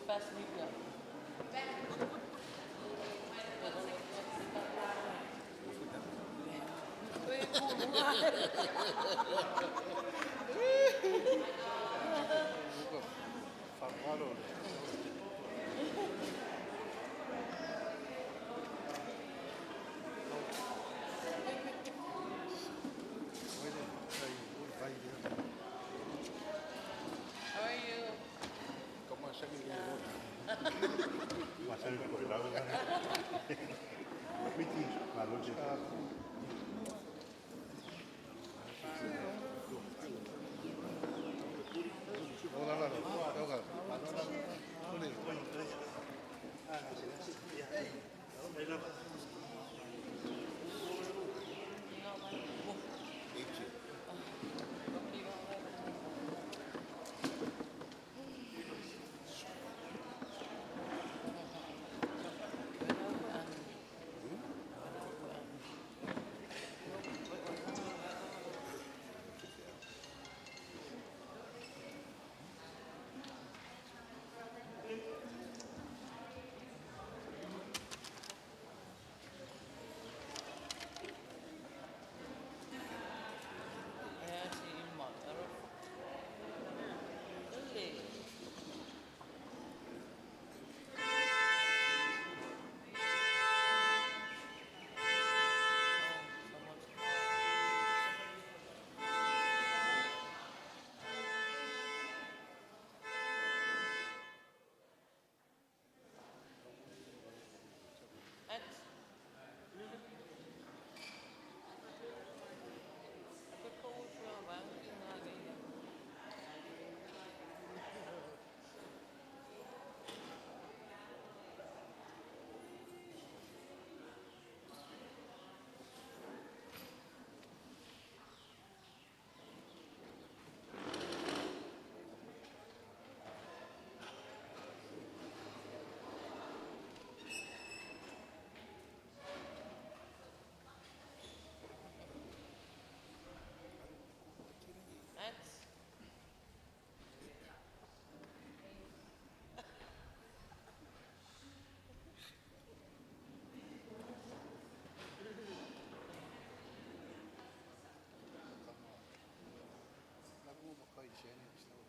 Fast media. How are you?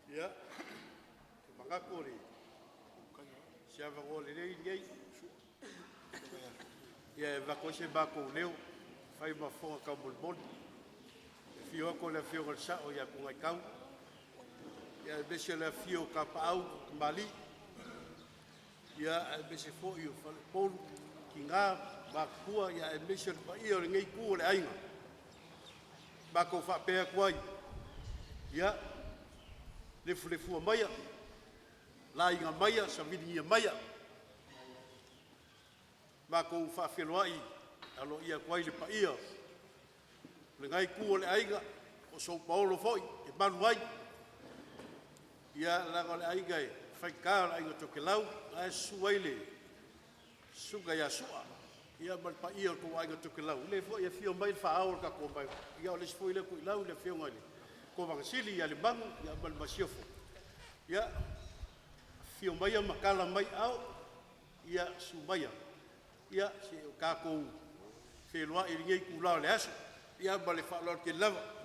Ia, e manatu o se avanoa lelei lenei e avatu ai se matou leo e fai ma fofoga taumolimoli i le afio atu o le Afioga i le Sa'o ia Tunaitau, aemaise le afifio o Tapaau ma Tamalii, aemaise foi o faleupolu, tina ma matutua, aemaise le paia o lenei itu o le aiga. Matou faapea atu ai, ia lefulefua maia, laiga maia, saviligia maia, matou faafeiloai aloaia atu ai i le paia o lena itu o le aiga, o sou paolo foi e malu ai, ia leaga o le aiga e faigata, o le aiga Tokelau, la e susu ai le susuga ia Su'a ma le paia o le tou aiga Tokelau, o lea foi e afio mai le faa-ao o le tatou ia o le isi foi lea Toelau le afioga i le Kovana Sili ia Lemanu ma le Masiofo. Ia, afifio maia ma tala mai aao, ia susu maia se i o tatou feiloai i lenei itula o le aso. Ia ma le faaaloalo tele lava.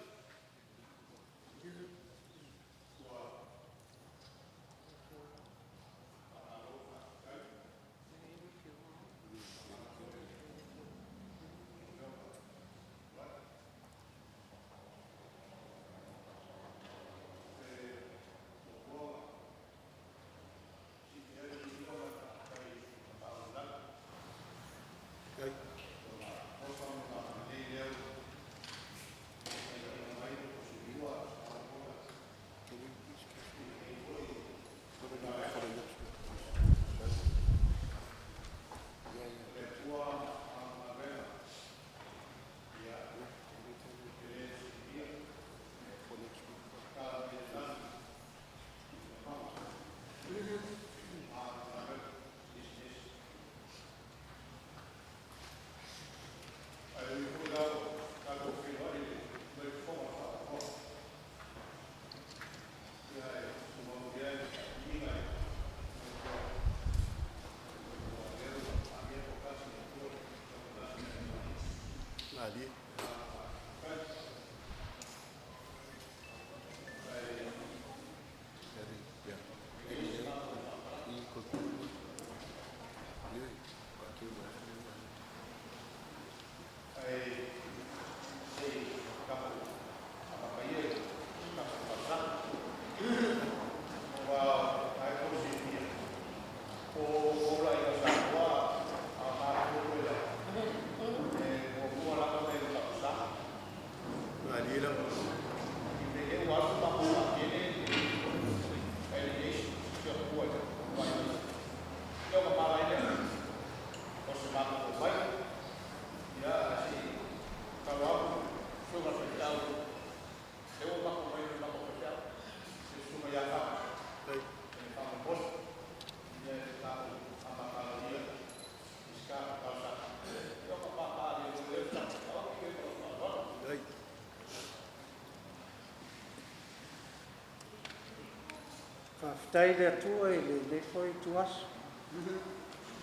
Faafetai i le Atua i lenei foi ituaso,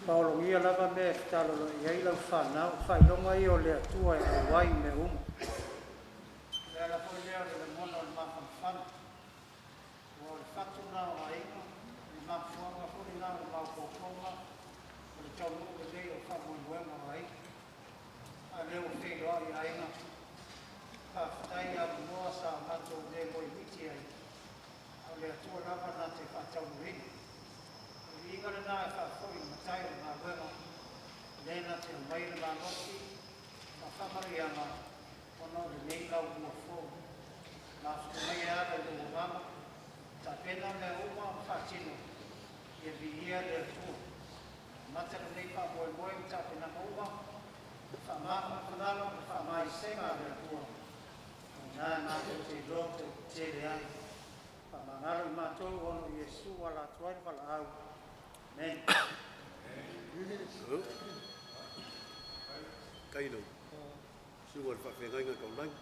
faaologia lava mea e fetaaloloai ai lau fanau, o faailoga ia o le Atua e auai i mea uma. O le ala foi lea o le lagona o le mafanafana, aua o le fatu lena o aiga, o le mafuaaga foi lena o le maopoopoga ma le taunuu lelei o faamoemoega o aiga. A lea ua feiloai aiga, faafetai i avanoa sa matou le moemiti ai, a o le Atua lava na te faataunuuina. O le viiga lena e faafoi i le Matai o le galuega, le na te aumaia le malosi ma faamanuiaga ona o lenei laumua fou. Mafuta mai e ala i lou agaga, tapena mea uma ma faatino, ia viia le Atua. Amata lenei faamoemoe ma tapenaga uma, faamafanafanaga ma faamaisega a le Atua, o lena matou te iloa tetele ai. Faamagalo i matou ona o Iesu ua ala atu ai le valaau. Amene. Malo. Faafetai i lau susuga i le faafeagaiga taulagi.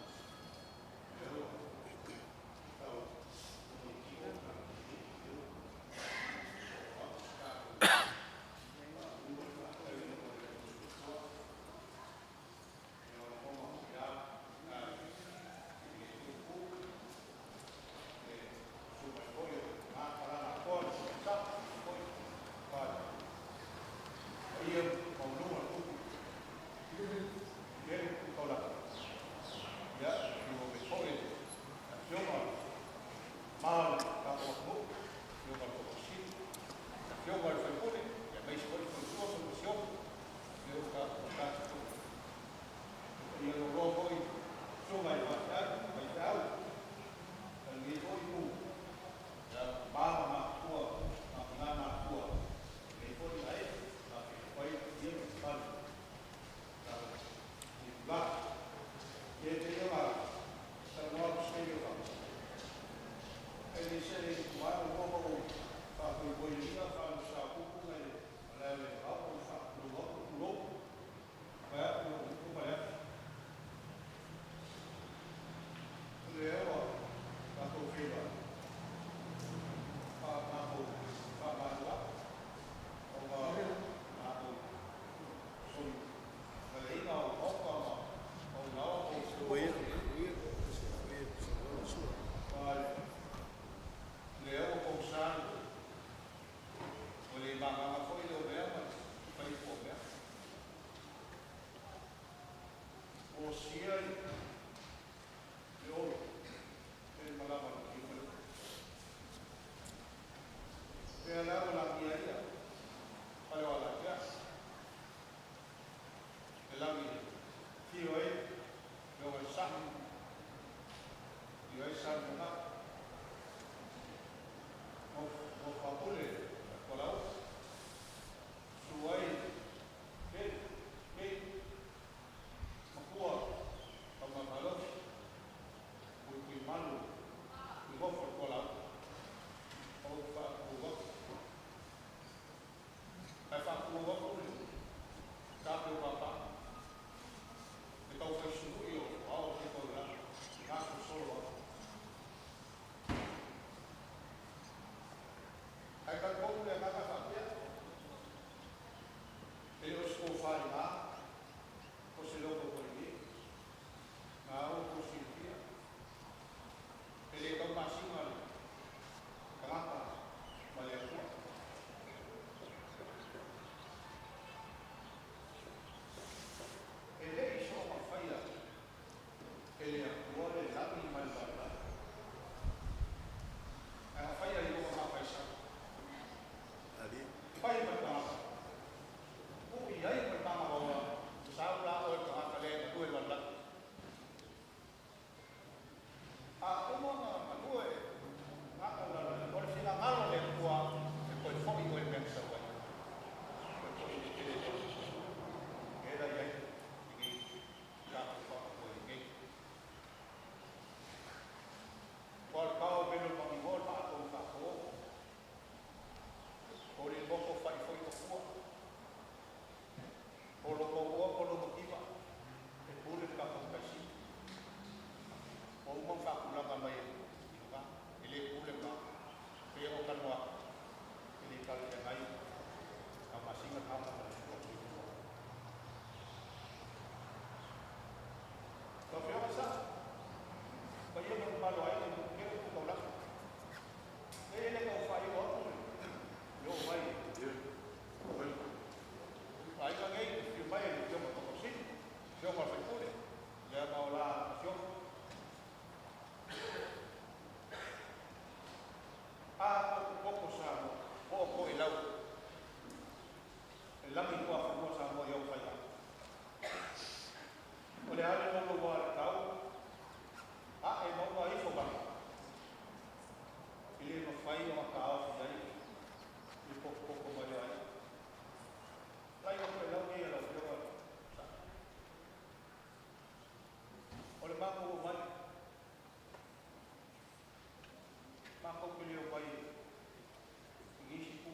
Matou te le omai i nisi itu.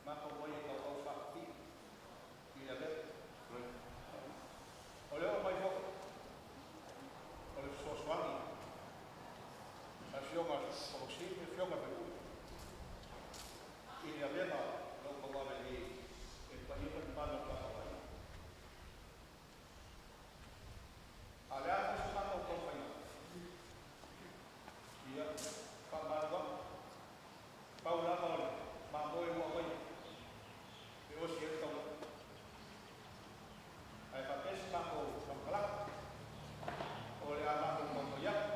Matou omai e tautau faapipii i le avega. O le oo mai foi o le fesoasoani a le Afioga i le Komesina ma le Afioga i le Faipule i le avega o lo o tauave nei e le paia ma le mamalu o le tatou aiga. A o le a foi se matou taumafaiga, ia, faamalulu atu, pau lava o le mamoe ua aumaia e osi ai le taulaga. Ae faapea se matou faamatalaga, o le a matou taumafai atu,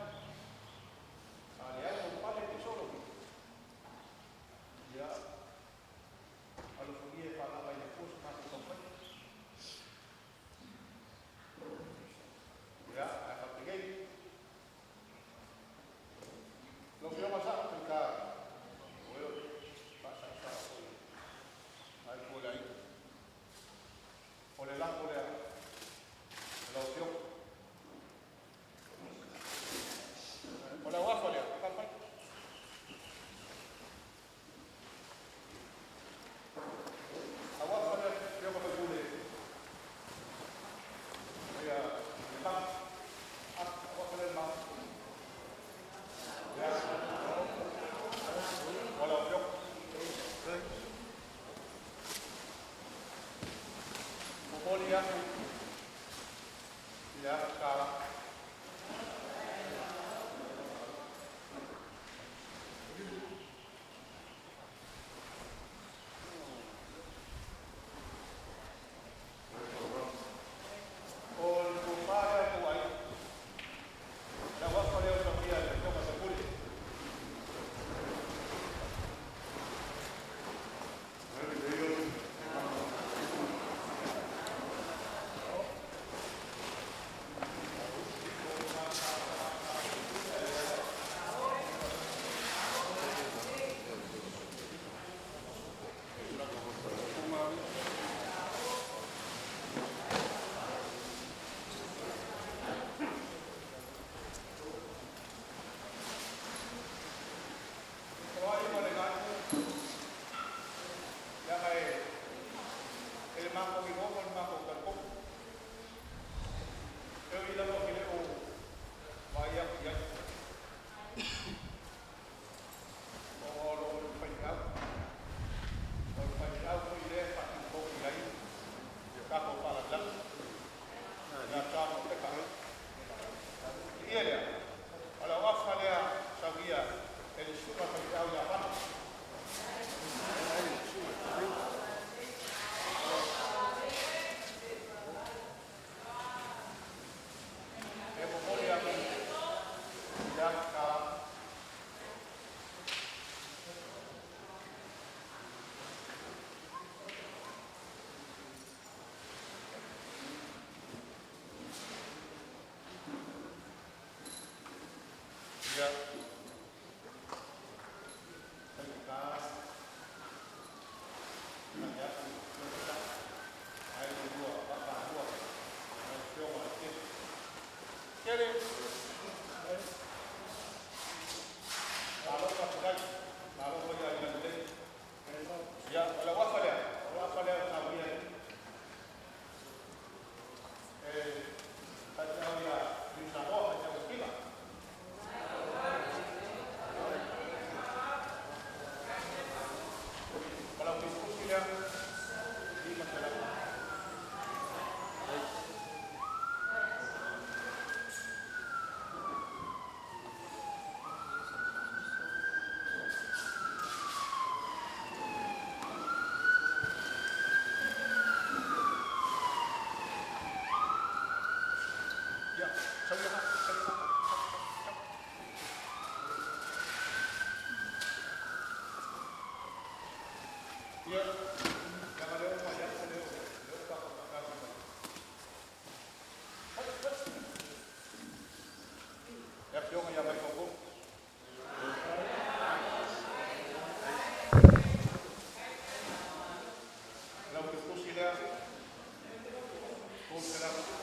a leai ou pale pe solo, ia, alofagia e faaagaaga mai e le Atua se matou taumafaiga. Ia, ae faapenei, lau Afioga Sa'o Faigata, o oe o le faasaosao foi a itu o le aiga. O le lafo lea a lau Afioga. O le auafa lea, fale mai. Auafa lea Afioga Faipule, ia Lemaga, auafa lea Lemaga. Ia, o lau Afioga. Momoli atu i le afa tala. O le tofa lea a le tou aiga, le auafa lea o saunia e le Afioga i le sui usufono. O ai ma le itu, leaga e le matou iloa ma le matou talitonu. E ui lava ou te le o vaai atu i ai, ona o lo o i le faifeau. O le faifeau foi lea e faatino tonu i ai tatou faalavelave. Ia John Opeka. Ia lea, o le auafa lea saunia e le susuga faifeau ia Fana. E momoli atu i le afa. Ia, faigata tali atu ai lua vaavaalua lau Afioga i le Kele. Malo faafetai, malo foi aiga lelei. Ia, o le auafa lea, o le auafa lea o saunia e faifeau ia Niu Samoa, faifeau Sipila. O lau tusitusi lea, 500. Ia, sau ia ma, sau ia ma, sau, sau. Ia, leaga lea ua mai atu lea ua tatou faatasi mai. Le Afioga ia Maifogonu. Lau tusitusi lea, 300.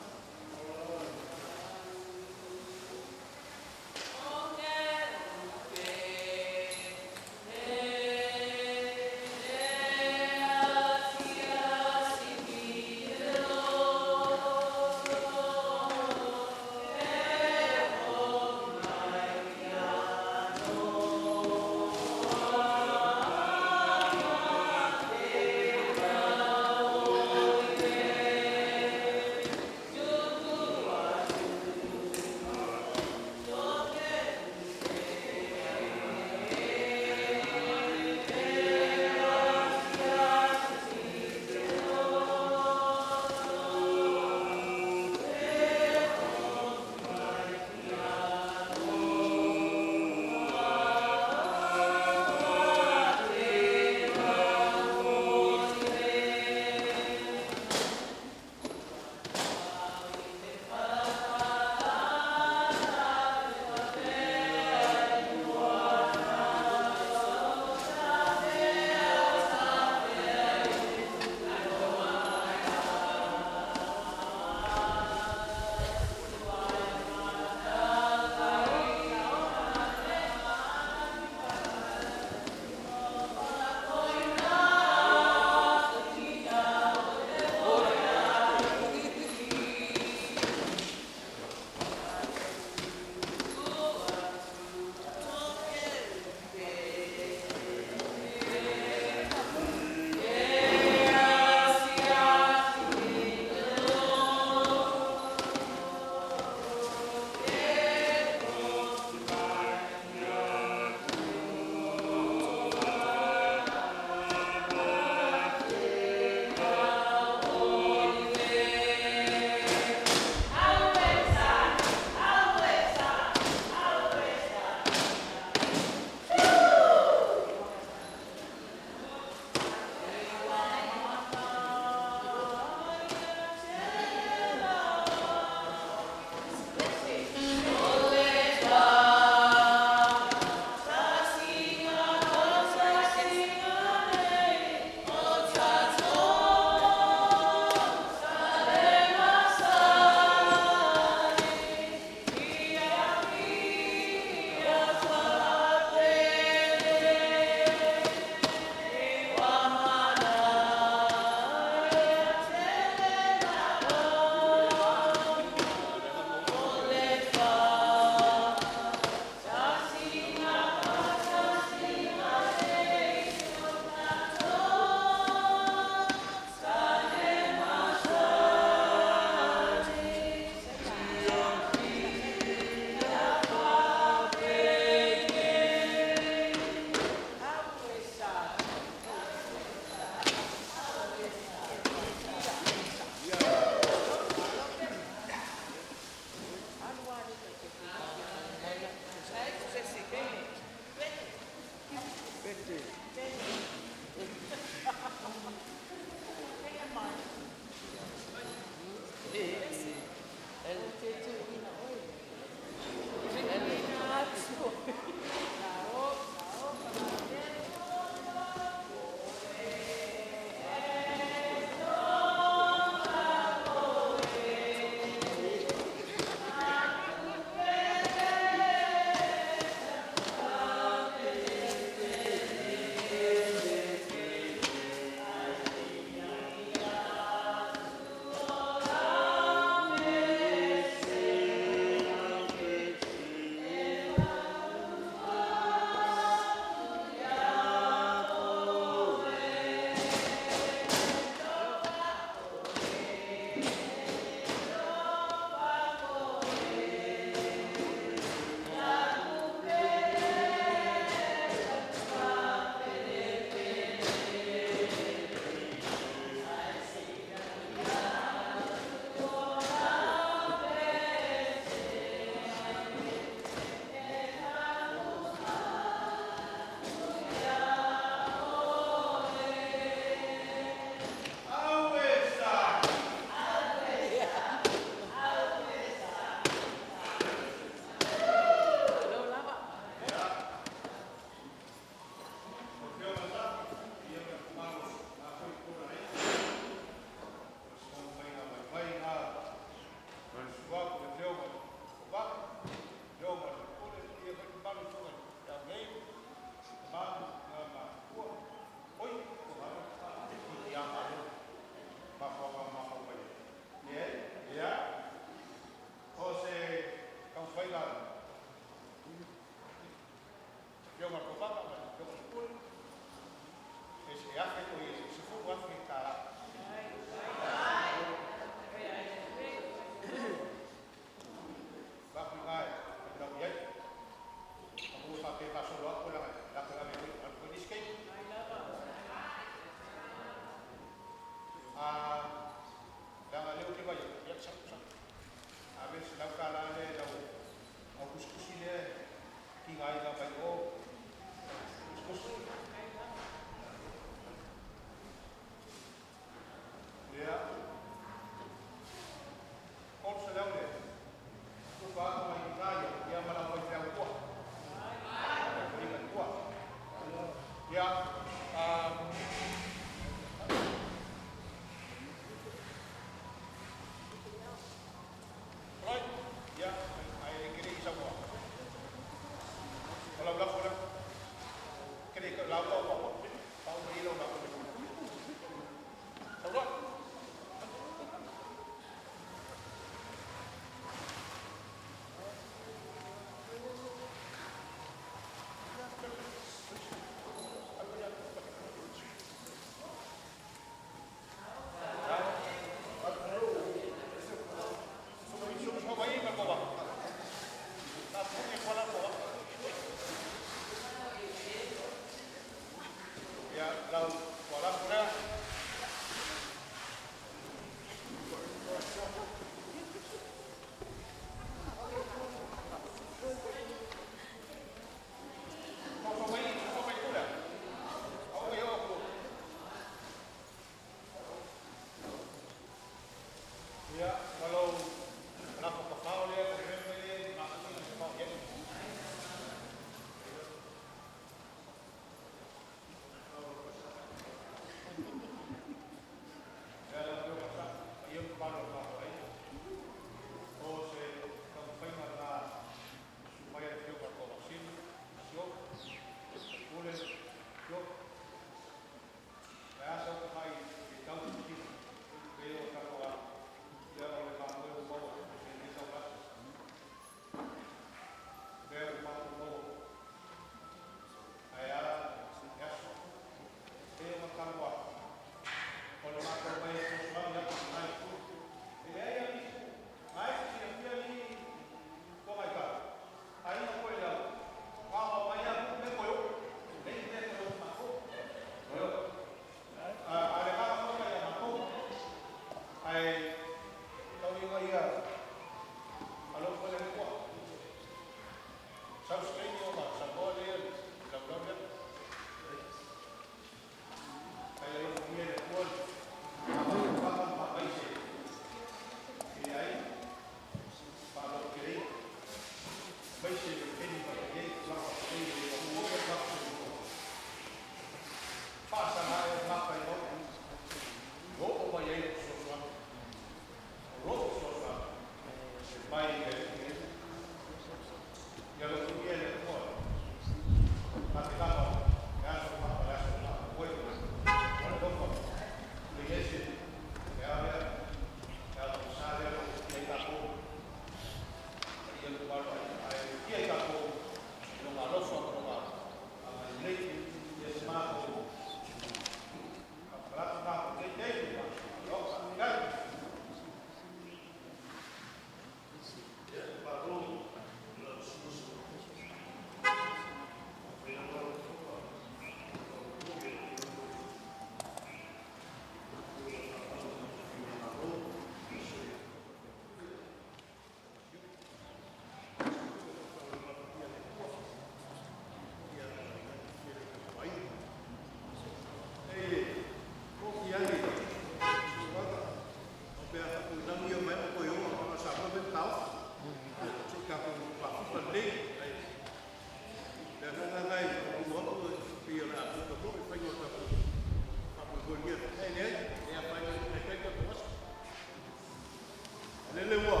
Lele ua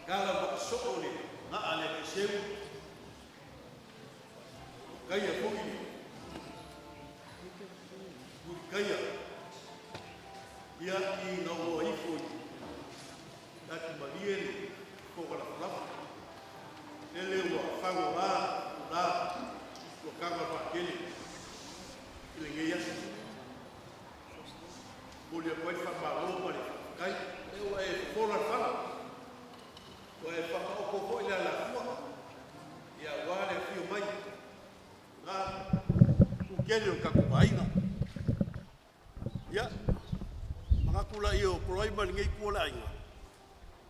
gala soo le gaa le seu kaia foi kaia ia i ngā ua ifo i tati malie le koka la fulafa. Lele ua whango la la ua kanga whakele i le ngei aso. Moli a koe whamalo ma le kai. E ua e fofola le fala. Ua e whakaoko foi le alafua. Ia ua le whio mai. Ngā kukele o kaku aiga. Ia, mangakula i o poloi ma le ngei kua le aiga.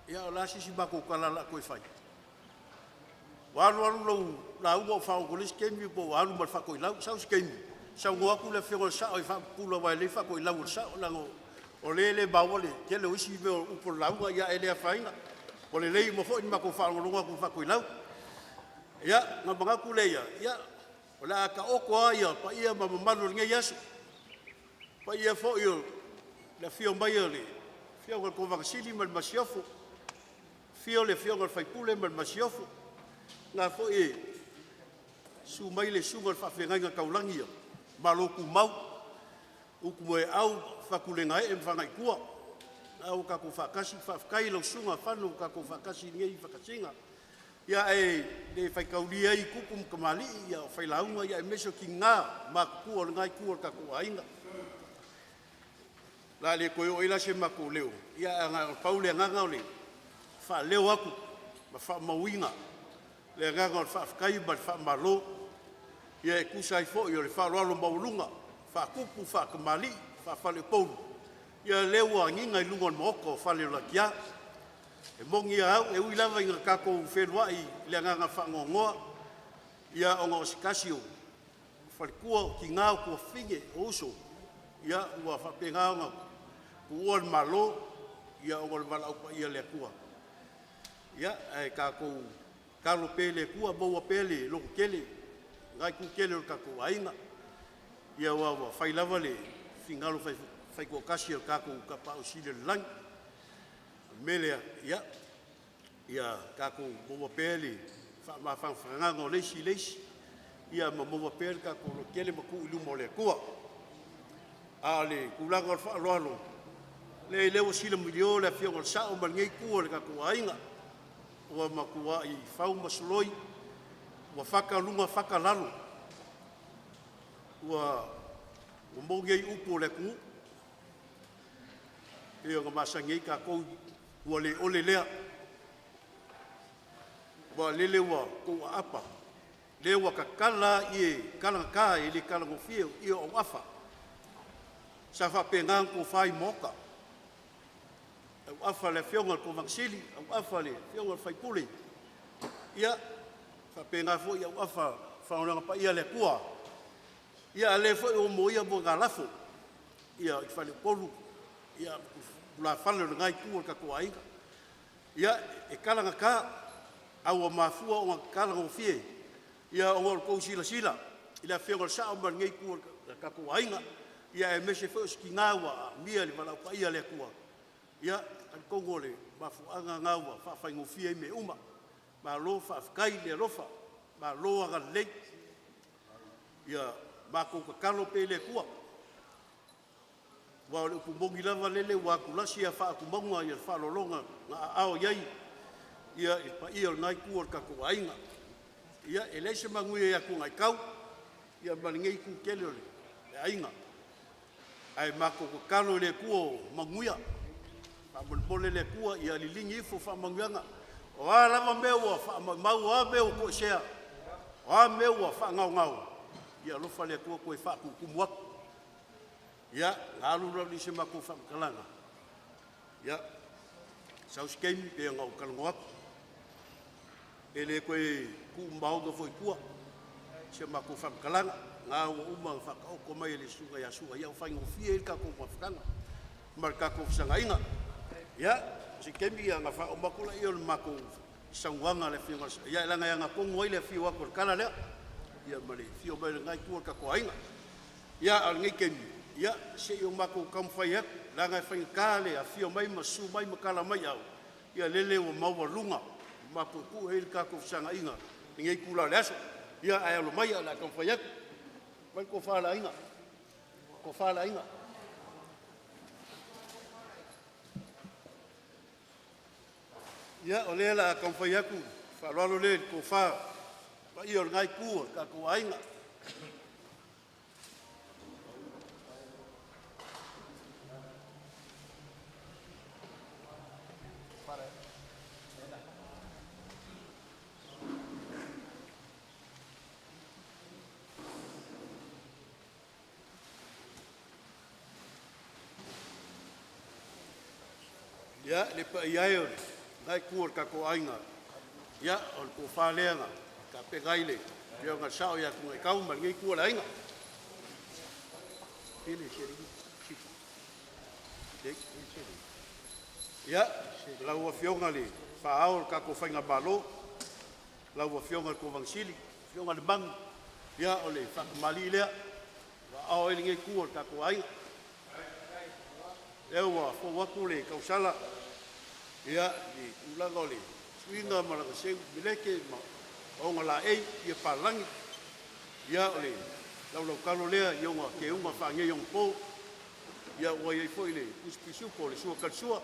Ia o la sisi mako kala la koe whai. Wa alu alu lau la uga o whao ko lisi kemi po wa alu ma le whako i lau, sau si kemi. Sau ngo aku le whio sao i whakupula wa le whako i lau o sao lango o le le maua le tele o isi mea o upo lauga ia e lea whainga. O le lei mo foi ni mako whaalongolonga ku whako i lau. Ia, ngā mangaku le ia, ia, o O le a taoto lava ia paia ma mamalu o lenei aso, paia foi o le afio mai o le Afioga i le Kovana Sili ma le Masiofo, afio le Afioga i le Faipule ma le Masiofo, le la foi e susu mai le Susuga i le Faafeagaiga Taulagi a Malo Tumau, Utumoeaau Fatulegaee ma Fagaitua, la ua tatou faatasi. Faafetai i lau Susuga Fano ua tatou faatasi i lenei faatasiga. Ia, ae le faitaulia ai tupu ma tamalii, o failauga, aemaise o tina matutua o lena itu o le tatou aiga. O le a le toe oo i ai la se matou leo, ae na ona pau le agaga o le faaleo atu ma faamauina le agaga o le faafetai ma le faamalo e tusa ai foi o le faaaloalo maualuga faatupu faatamalii, faafaleupolu, ia lea ua agiga i luga o le Maota o Faleulatia. E moni a au, e ui lava ina tatou feiloai i le agaga faanoanoa, ia ona o se tasi o faletua, o tina, o tuafafine, o uso, ia ua faapena ona tuua le Malo ona o le valaau paia a le Atua. Ia, ae tatou tatalo pea i le Atua maua pea le lototele i lena itu tele o le tatou aiga, aua ua fai lava le finagalo faitoatasi o le tatou Tapaau Sili i le lagi. O le mea lea, ia tatou maua pea le faamafanafanaga o le isi i le isi, ia ma maua pea le tatou lototele ma tuu i luma o le Atua. A o le tulaga o le faaaloalo, leai o lea ua silamanuia le Afioga i le Sa'o ma lenei itu o le tatou aiga, ua matuai fau ma soloi, ua fata luga fata lalo, ua moni ai upu o le atunuu pei ona masani ai tatou, ua le ole lea, aua o lele ua outou aapa, lea ua tatala ie talagata e le talagofie o ie o auafa sa faapena ona tofa i maota, auafa a le Afioga i le Kovana Sili, auafa a le Afioga i le Faipule, ia faapena foi auafa o le Folauga Paia a le Atua. Ia, a o lea foi ua moia moegalafo i faleupolu tulafale o lena itu o le tatou aiga. Ia, e talagata, a ua mafua ona talagofie ona o le tou silasila i le Afioga i le Sa'o ma lenei itu o le tatou aiga, aemaise foi o se tina ua amia i le valaau paia a le Atua. Ia atonu o le mafuaaga lena ua faafaigofie ai mea uma. Malo faafetai le alofa, malo agalelei. Ia matou tatalo pea i le Atua, aua o le upu moni lava lele ua atulasi faatumauga le faaaloaloga na aao i ai le paia o lena itu o le tatou aiga. Ia, e leai se manuia ia Tuunaitau ma lenei itu tele o le aiga, ae matou tatalo i le Atua o manuia. Faamolemole le Atua ia liligi ifo faamanuiaga, o a lava mea ua faamaumau, o a mea ua toesea, o a mea ua faagaogao, ia alofa le Atua toe faatutumu atu. Ia, ona alu lea o se matou faamatalaga, ia, sau se taimi pei ona ou talanoa atu, e le toe tumaona foi i tua si a matou faamatalaga, o lena ua uma ona faataoto mai e le Susuga ia Su'a, ia ua faigofie ai le tatou mafutaga ma le tatou fesagaiga. Ia, o se taimi ona faauma atu lea o le matou saunoaga a le Afioga i le Sa'o, ia leaga e agatonu ai le afio atu o le tala lea, ia ma le afio mai o lena itu o le tatou aiga. Ia, a o lenei taimi, ia se i o matou taumafai atu leaga e faigata le afio mai ma susu mai ma tala mai au, ia lele ua maualuga ma puupuu ai le tatou feagaiga i lenei itula o le aso. Ia, ae alo mai o le a taumafai atu. Aumai le tofa a le aiga, le tofa a le aiga. Ia, o lea o le a taumafai atu le faaaloalo lea i le tofa paia o lena itu o le tatou aiga. Ia, le paia e o lena itu o le tatou aiga, ia o le tofa lea na tapena ai le Afioga i le Sa'o ia Tuunaitau ma lenei itu o le aiga. Ia, lau Afioga i le Faa-ao o le tatou Faigamalo lau Afioga i le Kovana Sili, Afioga Lemagu. Ia, o le faakamalii lea, ua aao ai lenei itu o le tatou aiga. Lea ua fou atu le tausala ia i le tulaga o le suiga ma lana seu meleke ma ona laei ia papalagi. Ia o le laulautalo lea i ona keuga faaneionapo. Ia ua i ai foi le tusi pisupo o le sua talisua.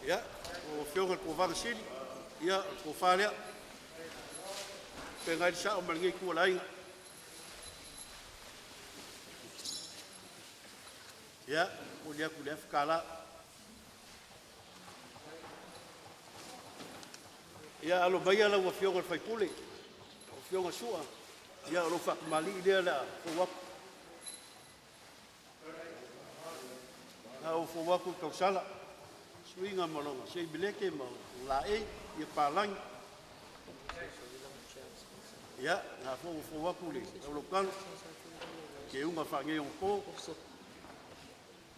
Ia, lau Afioga i le Kovana Sili, ia o le tofa lea, e feagai ai le sao ma lenei itu o le aiga. Ia, e momoli atu le $1000. Ia alo maia lau Afioga i le sui usufono, lau Afioga Sua, ia o lou faatamalii lea o le a fou atu. O lena ua fou atu le tausala, suiga ma lona seu meleke ma ona laei, ia papalagi. Ia, o lena foi ua fou atu le laulautalo, keuga faaneionapo.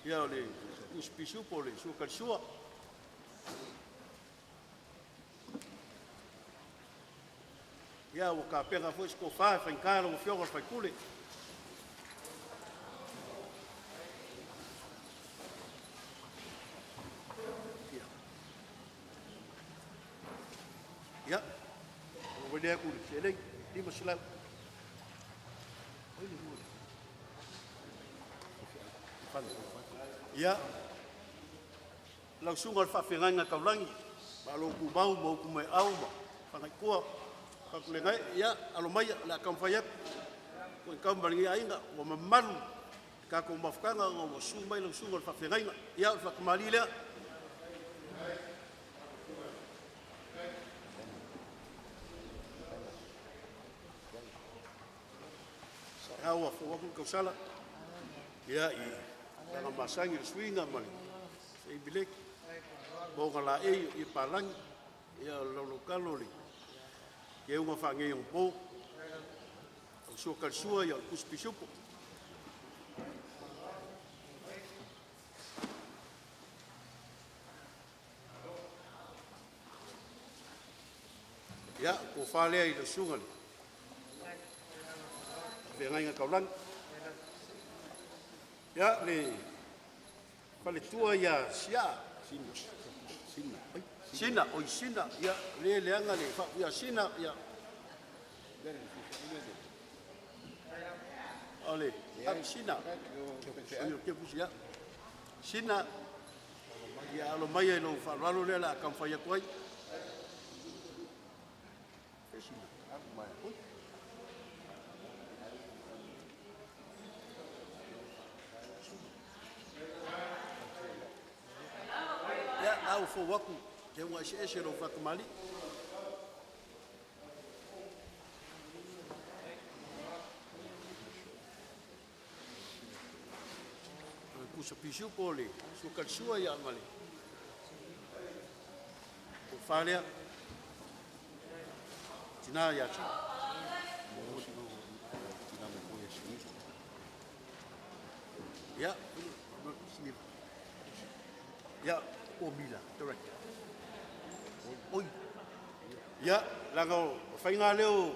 Ia o le tusi pisupo o le sua talisua. Ia ua tapena foi se tofa e faigata lau Afioga i le sui usufono. Ia, ua malie atu i le seleni 500. Ia, lau susuga i le faafeagaiga taulagi, malo tumau ma upu maeuau ma fagaitua. Fatulegae, ia alo maia o le a taumafai atu e tau ma lenei aiga, ua mamalu le tatou mafutaga ona ua susu mai lau susuga i le faafeagaiga. Ia o le faatamalii lea. Lena ua fou atu le tausala ia i tulaga masani o le suiga ma le seu meleki ma ona laei o ie palagi. Ia o le laulautalo o le keuga faaneionapo. Lau sua talisua o le tusi pisupo. Ia, o le tofa lea i lau susuga i le faafeagaiga taulagi. Ia, le faletua ia Siaa Sina, oi Sina, ia o lea e leaga le faaupu ia Sina, ia o le Sina, ia Sina, ia alo maia i lou faaaloalo lea o le a taumafai atu ai. Ia, o lena ua fou atu keuga eseese o lou faatamalii. O le pusa pisupo o le sua talisua ma le tofa lea, tina ia Sina. Ia, ia, o Mila, director. Oi, ia, leaga o le faiga lava lea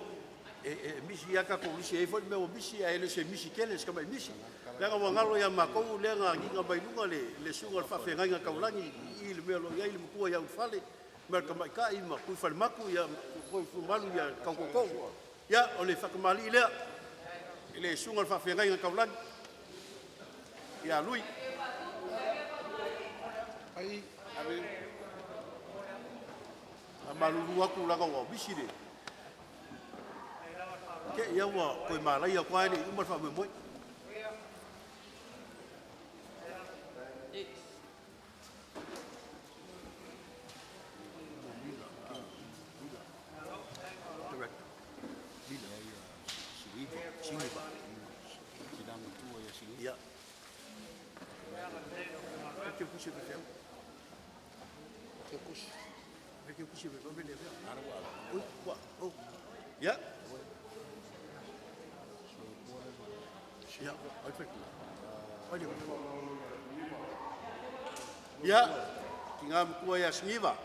e misi lava tatou lisi, e i ai foi le mea ua misi ae le o se misi tele, o si tamai misi. Leaga ua galo ia matou lea na agiga mai luga le susuga i le faafeagaiga taulagi i le mea o lo o i ai le matua ia Ulufale ma le tamaitai ma Tuifalemaku ma mamalu ia tau tootoo. Ia, o le faatamalii lea i le susuga i le faafeagaiga taulagi ia Lui. Faamalulu atu leaga ua misi le te i lava ua toe malaia atu lava e le i uma le faamoemoe. Ia, Ia, ai faletua. Ai le. Ia, tina matua ia Siniva.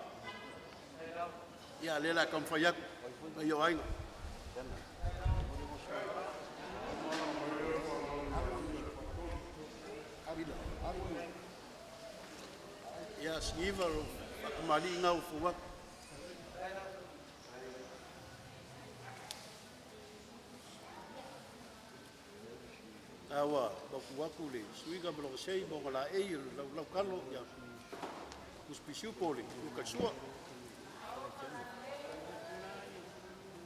Ia, lea la taumafai atu, paia o aiga. Ia, Siniva, lo faatamaliiga ua fou atu. A ua mautu atu le suiga ma lona sei ma ona laei o le laulautalo, ia tusipisiupo o le Ulutaisua.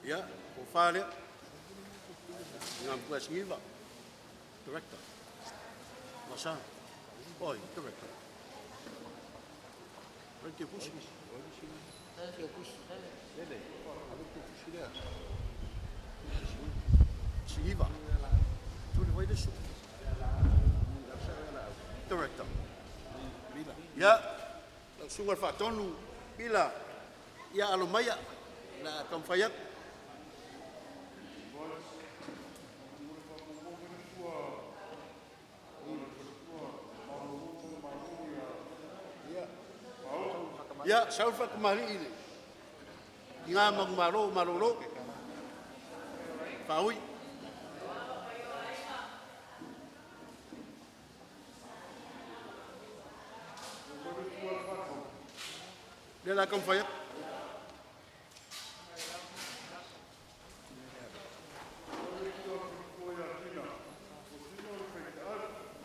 Ia, tofa lea, ina matua Siniva, director. Masa, oi, director. Oi, te pusi. Siniva. Tuli vai le su. Director. Ia, lau susuga i le Faatonu, Mila, ia alo maia, la taumafai atu. Ia, sau le faatamalii i le tina manumalo o malolo. Faaui. Lea la taumafai atu.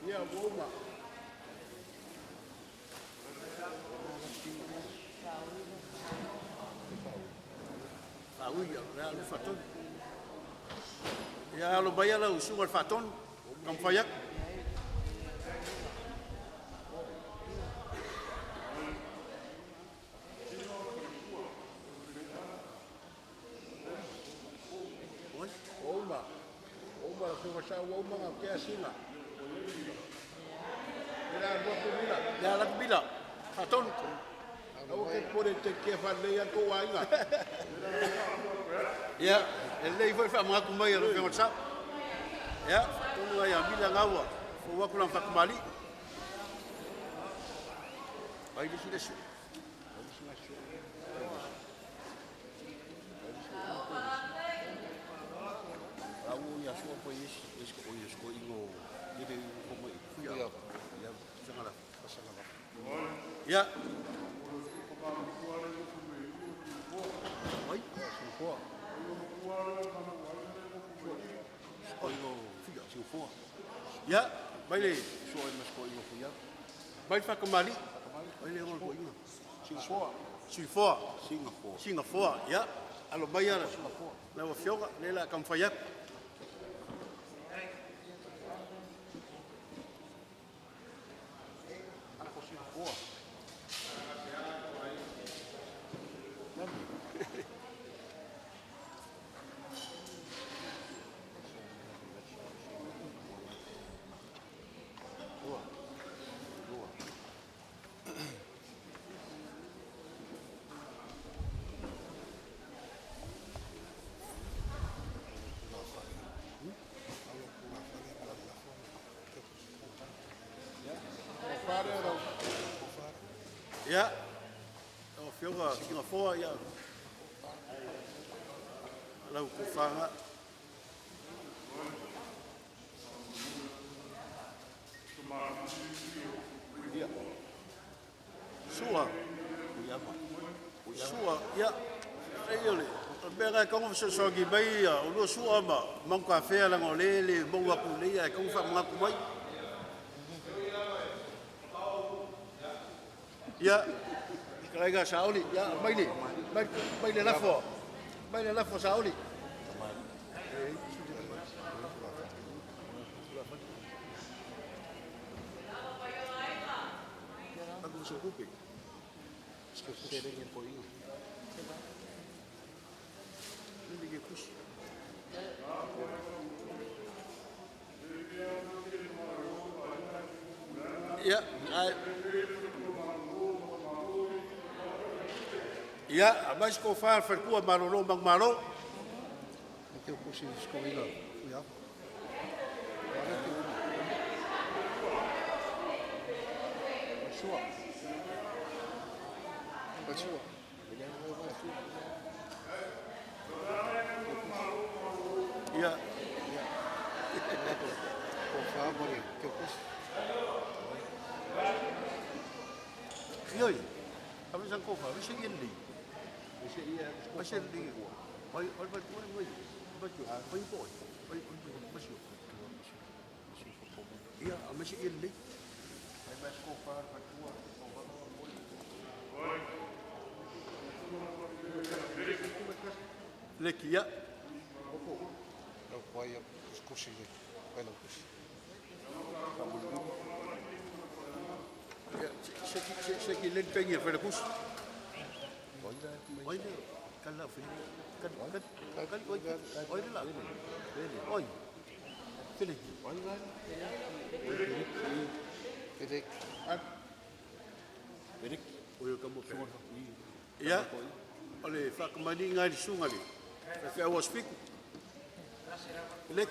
Ia, ua uma. Faaui, ia, le alu faatonu. Ia, alo maia lau susuga i le Faatonu, taumafai atu. Oi? Uma, uma, la sa ua uma na tea sina. Ila lua ku mila. Ia, ala atu Mila, Faatonu. Aua ke pore te kia whalei a tou aiga. Ia, e lelei foi le faamanatu mai a lau Afioga i le Sao. Ia, faatonu ai ia Mila gaua, fou atu lana faatamalii. Ai le isi le isi. Au ia sua po isi, isi ko ia sko ingo ile ko mai. Ia. Ia, Sanga la. pasanga la. Ia. Ai, Siufoa. Sko ingo siufoa. Ia, mai le Sua i ma sko ingo fuia. mai le faatamalii. Ai le ngol ko inga. Siufoa. Suifoa. Singapore. Singafoa, ia. Alo mai ala lau afioga, lea la taumafai atu. Ko Singapore. Lua. Lua. O whare rau. Ia, lau afioga Singafoa, ia. Lau kufaga. Ia. Sua. Uiama. Sua, ia. Ai o le mea ngai kaunga fesoasoani mai ia, o lua sua ma mangu kafea laga o le le maua atu lelei ae kaunga faamanatu mai. Ia, fetalaiga Saoli, ia mai le mai mai le lafo. Mai le lafo Saoli. Aku se kupe. Serenge po ingo. Lele ke kusi. Ia, ai. Ia, aumai se tofa a le faletua malolo o manumalo. Te kusi sko ingo. Ia. Wale te Sua. Sua. Ia. Ko fa mo le ke kusi. Ioi. Ave san kofa, ave se ia lei. Ave se lei. Oi, oi, oi, oi, oi. Oi, oi, oi, oi, oi, oi, Ia, ave se ia lei. Leki, ia. Lau kwa ia kusi le. Pai lau kusi. Ia, se se se ki len pengi fa le kus. Oi le, kala fi. Kan kan kan oi oi le la. Oi. Fele. Pelek. Oi ka mo pe. Ia. O le whakamani ngai le sunga le. Fe awa spiku. Lek.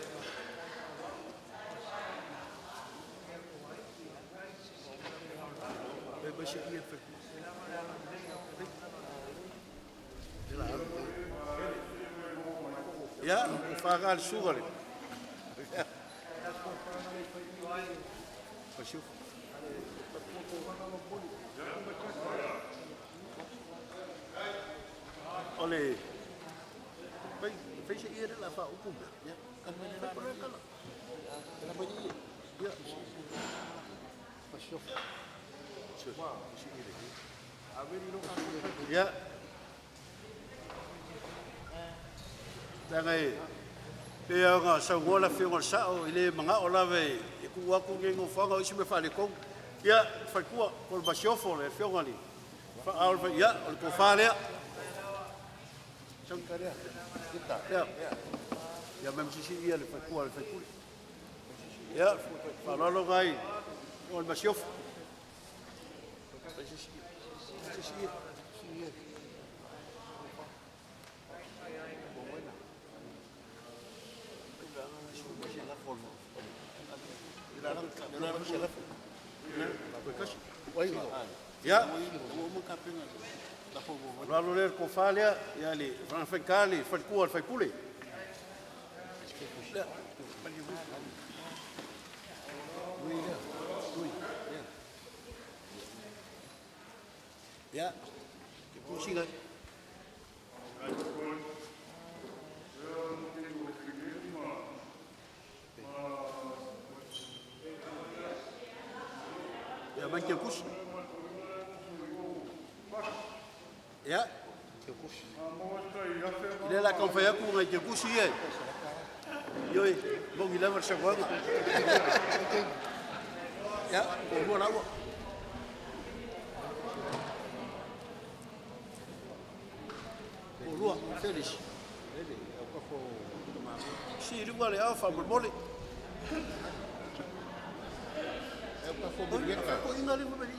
E ba se ia fe. Ia, o whaka le sunga le. Pasiu. O le fai fai se ia le la fa upu mea. Ia, ka mai le kala kala. La mai ia. Ia. Pasio. Se se ia le. Ia. Tanga e pe anga sa ngola fi ngol sa o ile manga o la ve e ku aku nge ngo fanga o isi me fa le kong. Ia, fa kua ko le basiofo le fionga li. Fa au fa ia, o le ko fa lea. Sang karea. Kita. Ia. Ia mem sisi ia le fa kua le fa kuli. Ia, fa lolo ngai o le basiofo. Sisi ia. Ia, O mo ka penga. La fo mo. lalo le ko fa lea, ia le whanawhenka le whalikua le whaipule. Lea, Ia, te pusinga. Ia, mai te kusi. Ia, Ke kusi. ile la kaufai aku ngai te kusi ia. Ioi, mongi lava le sagoaga. Ia, ko lua laua. Ko lua, Felix. Ele, au ka fo. Si lua le ao whamolmole. Au ka fo mo Oi, ko inga le mabeli.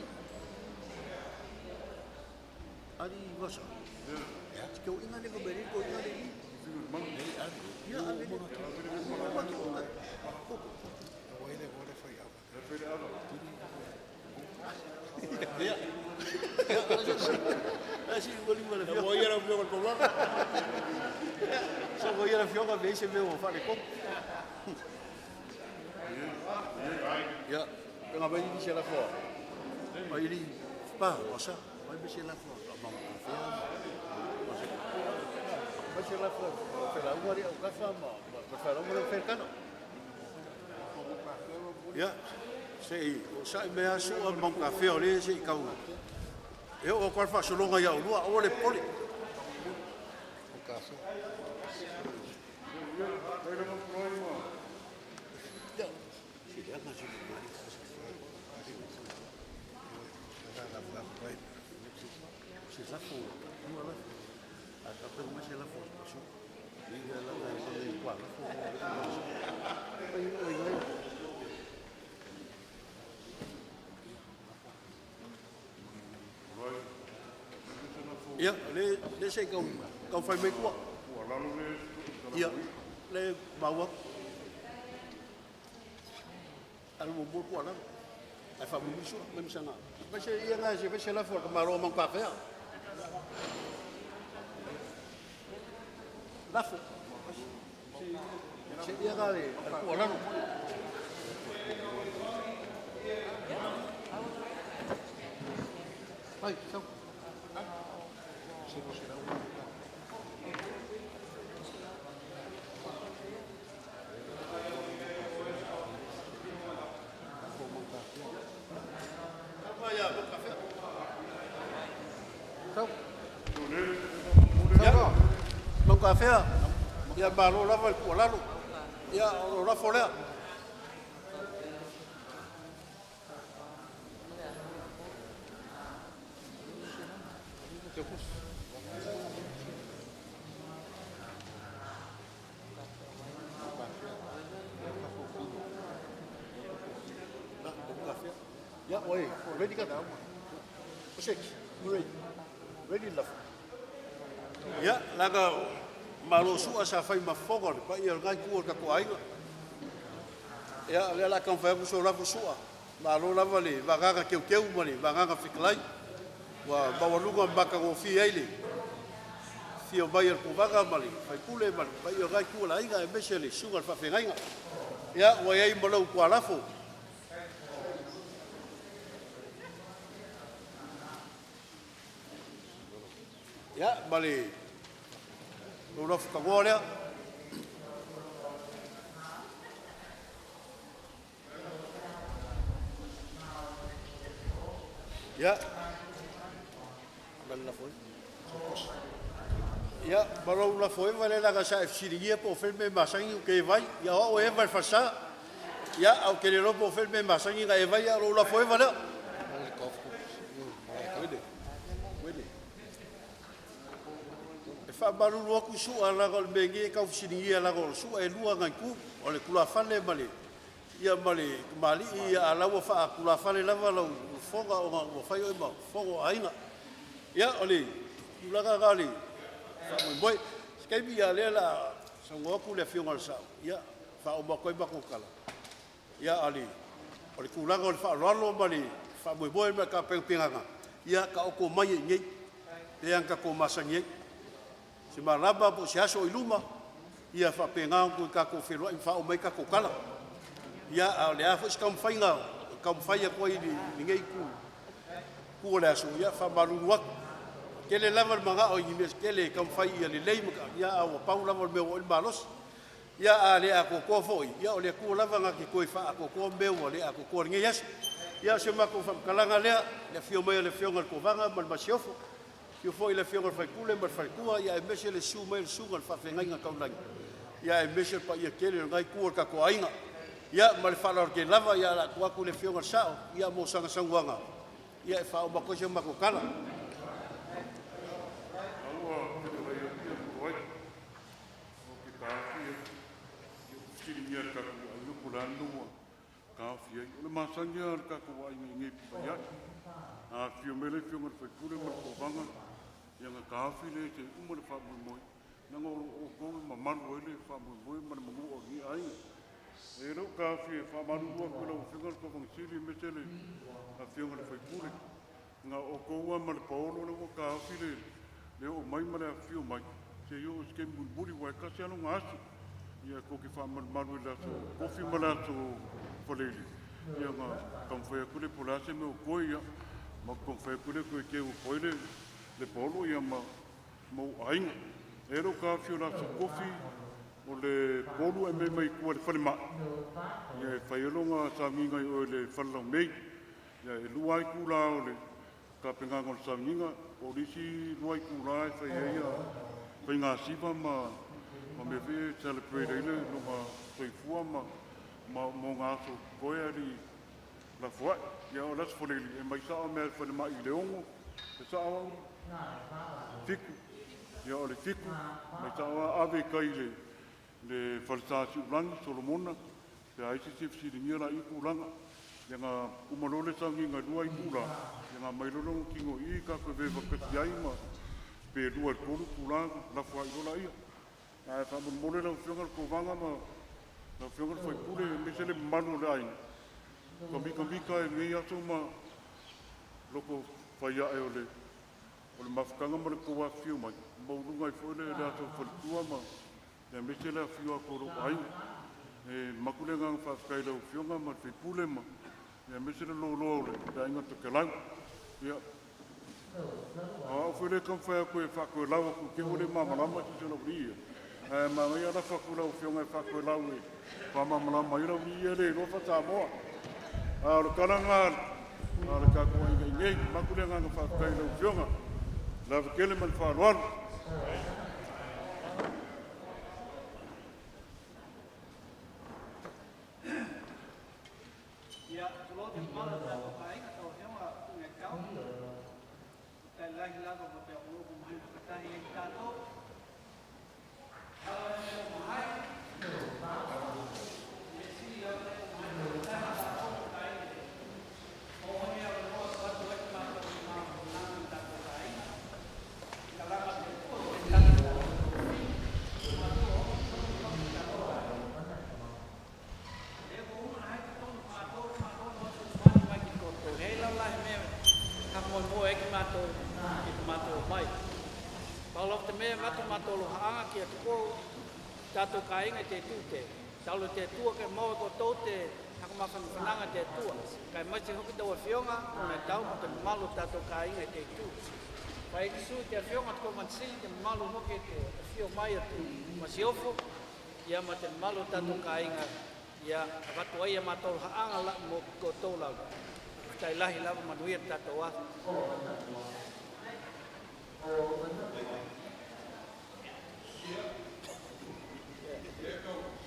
Ari wasa. Ia, ko inga le mabeli, ko inga le i. Ia, ave le. Ko ki inga. Wai le wale fai ava. Ia. Asi ngoli mala fio. Mo ia la fio ko la. Sa ko ia la fio ka ve se me o fa le ko. Ia, nga ba ni se la fo. Ai li pa, o sa, ai be se la fo. Ma ma fo. O se. Ba se la fo. Fe la ungari au ka fa ma, ma fa la ungari fe kano. Ia, se i, o sa i mea sua mau ka feo le se i kaunga. E o kwa whasolonga ia ulua, o le pole. O kaso. Ia, si le anga si le mari. La la la la. Se lafo, lua lafo. A ka pe ma se lafo. Su. I la la la la kwa lafo. Ai ai ai. Ia, le le se kau kau fai mai kua. Ia, le maua. Alu mo mo kua la. Ai fa mo miso, me misanga. Fai se ia na se fai se lafo a le tamaloa Mautatafea. Lafo. Se ia na le tuualalo. Vai, sau. Ia, Mautatafea, ia malo lava le tuualalo. Ia, o lou lafo lea. Ia, oi, ready ka? Six, ready. Ready lafo. Ia, leaga o Malo Sua sa fai ma fofoga o le paia o lena itu o le tatou aiga. Ia, o lea o le a taumafai atu sou lafo Sua, malo lava le vagaga teuteu ma le vagaga fetalai ua maualuga ma matagofie ai le afio mai o le Kovana ma le Faipule ma le paia o lena itu o le aiga aemaise le susuga i le Faafeagaiga. Ia, ua i ai ma lou tualafo. Ia, ma le lou lafo tanoa lea. Ia, ia ma lou lafo eva lea leaga sa e fesiligia po o fea le mea e masani ou te e vai. Ia o au e eva i le falesa. Ia, ae ou te le iloa po o fea le mea e masani ona e vai, a o lou lafo eva lea. E faamalulu atu Su'a leaga o le mea nei e tau fesiligia leaga o Su'a e lua ana itu, o le tulafale ma le ma le tamalii, a o la e ua faatulafale lava lau fofoga ona ua fai oe ma fofoga o aiga. Ia, o le tulaga lena o le faamoemoe. Se taimi a o lea o le a saunoa atu le Afioga i le Sa'o e faauma atu ai matou tala, a o le tulaga o le faaaloalo ma le faamoemoe ma le taapenapenaga, ia taoto mai i inei lea na tatou masani ai. Se malama po o se aso o i luma ia faapena ona toe tatou feiloai ma faauma ai tatou tala. Ia, a o le a foi se taumafaiga e taumafai atu ai i lenei itu o le aso, ia e faamalulu atu, e tele lava le manao i ni mea se tele e taumafai ia lelei, ae ua pau lava o le mea ua oo i ai le malosi. Ia a le atoatoa foi, ia o le Atua lava na te toe faaatoatoa mea ua le atoatoa i lenei aso. Ia, o si a matou faamatalaga lea i le afio mai o le Afioga i le Kovana ma le Masiofo, afio foi le Afioga i le Faipule ma le Faletua, aemaise le susu mai o le susuga i le Faafeagaiga taulagi, aemaise le paia tele o lena itu o le tatou aiga. Ia ma le faaaloalo tele lava, ae o le a tuu atu i le Afioga i le Sa'o mo sana saunoaga e faauma atu ai sa matou tala. loko fai ae o le mafutaga ma le tou afifio mai, maualuga ai foi le aso o faletua ma le aemaise le afifio atu o lou aiga. E avatu le agaga faafetai i lau Afioga ma le sui usufono ma le aemaise le loaloa o le Aiga Tokelau. Ia, o au foi lea e taumafai atu e faatoelau atu i te i ua le malamalama se isi o le aualii ia, ae manaia ae lafo atu i lau Afioga e faatoelau e faamalamalama ai le aualii ia e le iloa faa-Samoa. A o le tala lena a le tatou aiga i inei. E avatu le agaga faafetai i lau Afioga. Le ava tele ma le faaaloalo. Ia, tulou le mamalu o le tatou aiga, lau Afioga Tuiaitau, tailagi lava ma pea o mai whakatahi e tātou. Tātou kāinga te tū te. Taulo te tua ke maua ko tō te hakamawhanawhananga te tua. Kai maise hoki tau afioga, o nei tau mo te mamalu o tātou kāinga te tū. Pai ki su te afioga te komansili te mamalu hoki te afio mai atu masiofo, ia ma te mamalu o tātou kāinga, ia avatu ai a mātou haanga la mo ko tō lau. Tai lahi lava manuia te tātou aso.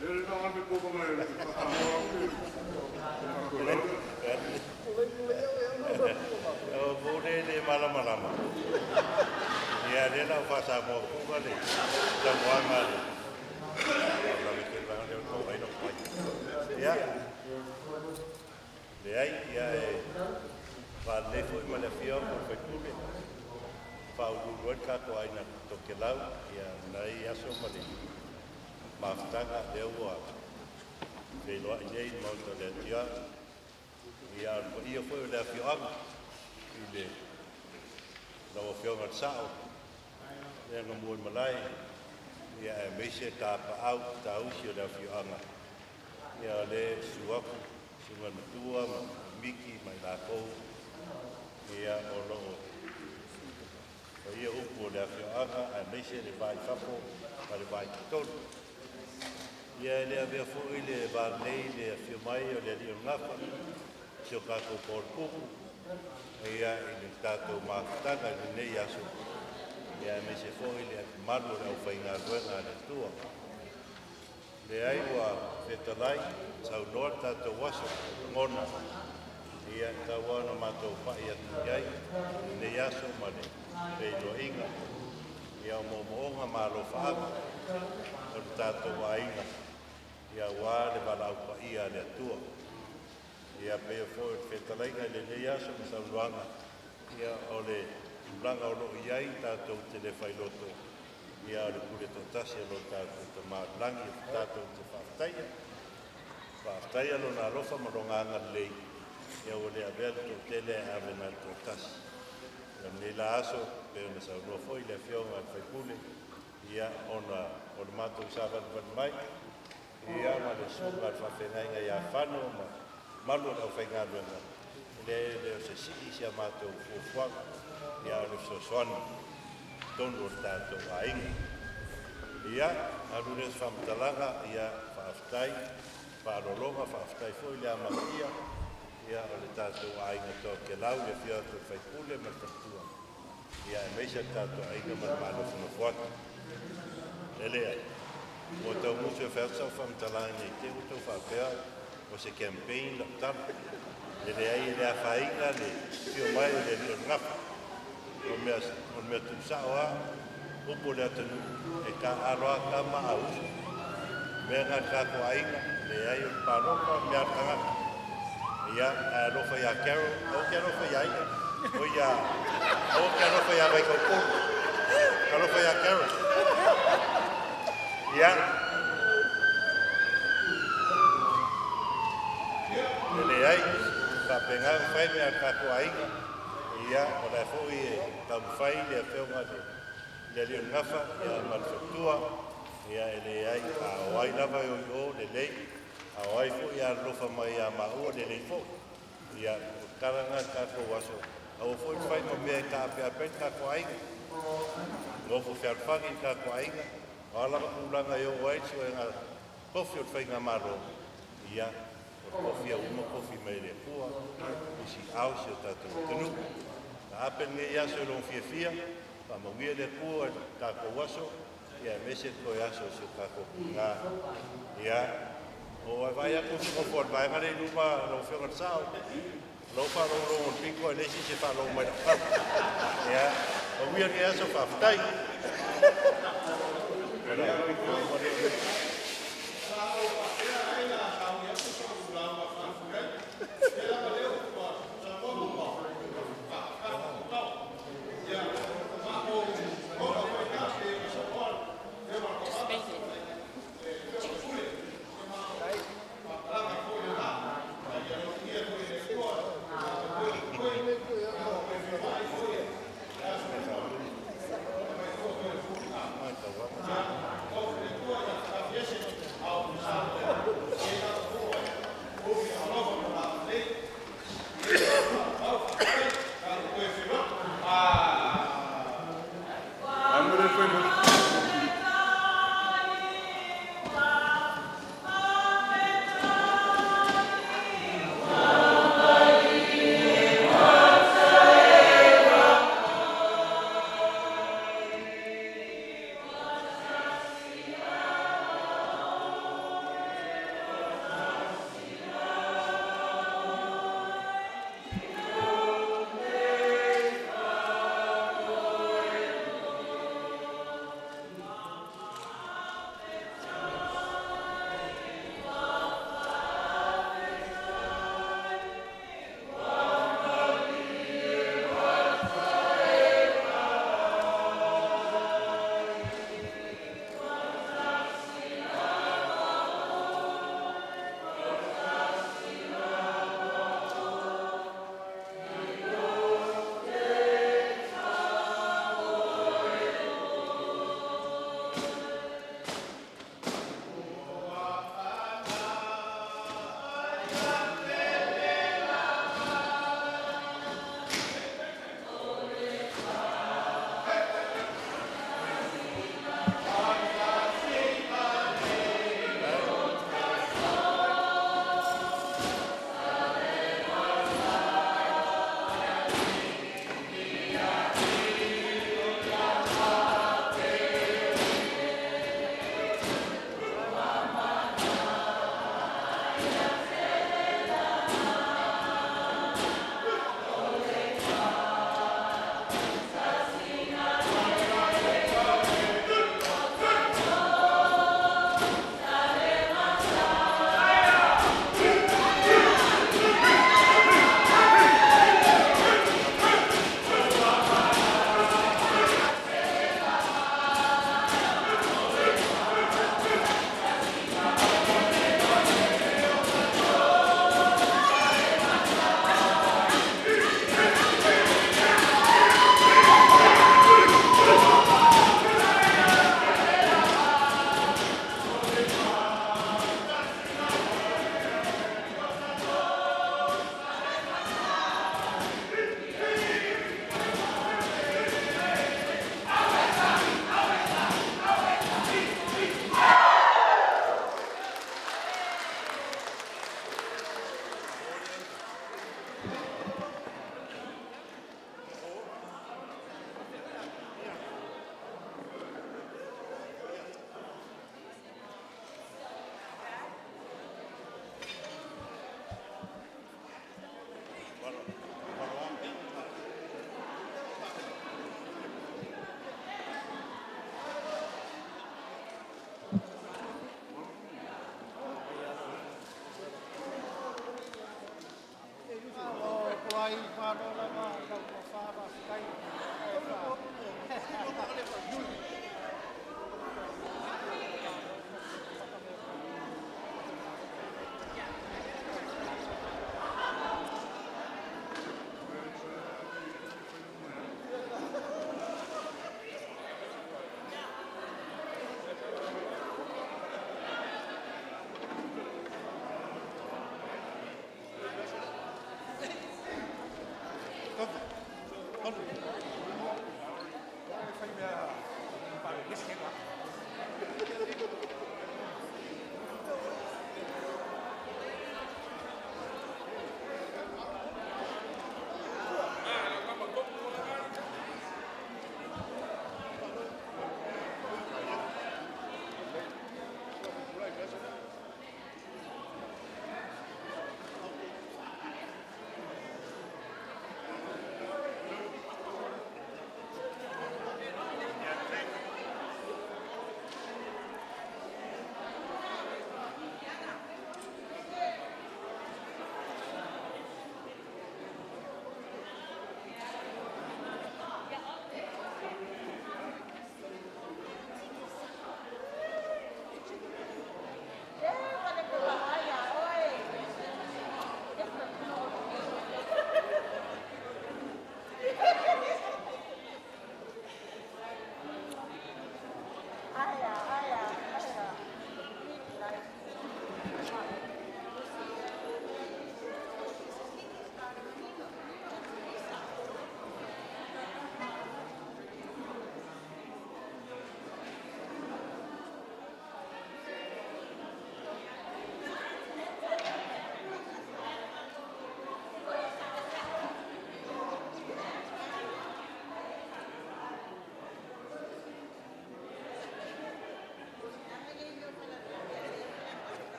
Le na ave ko mai le whakamoa atu e faatoelau. O mo le le malamalama. Ia le la fa sa mo ku ga le tamuaga le. La me te la le o ai no pai. Ia. Le ai ia e fa le foi ma le fia o fai pule. Fa ulu ulu ka ko ai na Tokelau ia nai aso ma le mafutaga lea ua feiloai nei i le Maota o le Atia. Ia o le paia foi o le afioaga i le lau Afioga i le Sao, lea na mua i malae, ia aemaise tapaau tausi o le afioaga. Ia o le susu atu, susuga i le matua ma Miki ma i latou, ia o lo o paia upu o le afioaga, aemaise le vai fafo ma le vai totonu. Ia e le avea foi le valelei le afio mai o le alii o le Gafa, si o tatou Paul ia i le tatou mafutaga i lenei aso, ia aemaise foi le mamalu o le aufaigaluega a le Atua. Leai ua fetalai, saunoa le tatou aso, lagona, ia tau ona matou pai atu i ai i lenei aso ma le feiloaiga, ia o moomooga ma alofaaga o le tatou aiga, ia aua le valaau paia a le Atua. Ia pei foi o le fetalaiga i lenei aso ma saunoaga, ia o le tulaga o lo o i ai tatou te le failoto, ia o le pule toatasi o lo tatou Tama o le lagi, o tatou te faafetaia. Faafetaia lona alofa ma lona agalelei, ia ua le avea le toatele ae ave na le toatasi. O lenei la aso, pei ona saunoa foi le Afioga i le sui usufono, ia ona o le matou savalivali mai, ia ma le susuga i le faafeagaiga ia Fano ma malu o le aufaigaluega, e le o se sii si a matou fuafuaga, ia o le fesoasoani tonu o le tatou aiga. Ia, alu lea se faamatalaga, ia faafetai, faalologa, faafetai foi le amanaia, ia o le tatou aiga Tokelau, le afio atu o le sui usufono ma le faletua, ia aemaise le tatou aiga ma le manofonofo atu. E leai, ua tau musu e fai atu sau faamatalaga nei te ua tau faapea o se campaign lau tala. E leai e le afaina le fio mai o le alii o le Gafa. O le mea tuusao lava, upu o le atunuu, e taaalo lava tama a uso. Mea na le tatou aiga, leai o le palota, o le mea a le tagata. Ia, ae alofa ia Carol, ou te alofa ia ia. O ia, ou te alofa ia Vaikaupolu. Alofa ia Carol. Ia, e leai, faapena ona fai mea a le tatou aiga. Ia, o la foi e taumafai le afioga i le alii o le gafa, ia, ma le faletua, ia, e leai, a o ai lava e o i o, lelei, a o ai foi a alofa mai ia maua, lelei foi. Ia, o le tala lena i le tatou aso, aua foi le fai ma mea e taapeape ai le tatou aiga, nofo fealofani le tatou aiga, o a lava tulaga e oo ai le suega tofi o le faigamalo, ia, o le tofi a uma tofi mai le Atua i siao si o tatou atunuu. Taape lenei aso i lona fiafia, faamanuia le Atua i le tatou aso, ia aemaise le toe aso o si o tatou pulega. Ia, o ai vai atu se nofo a le vaega lea i luma lau Afioga i le Sao, lau faalogologo i le pito e leai se isi e faalogo mai i lau tala. Ia, manuia lenei aso, faafetai.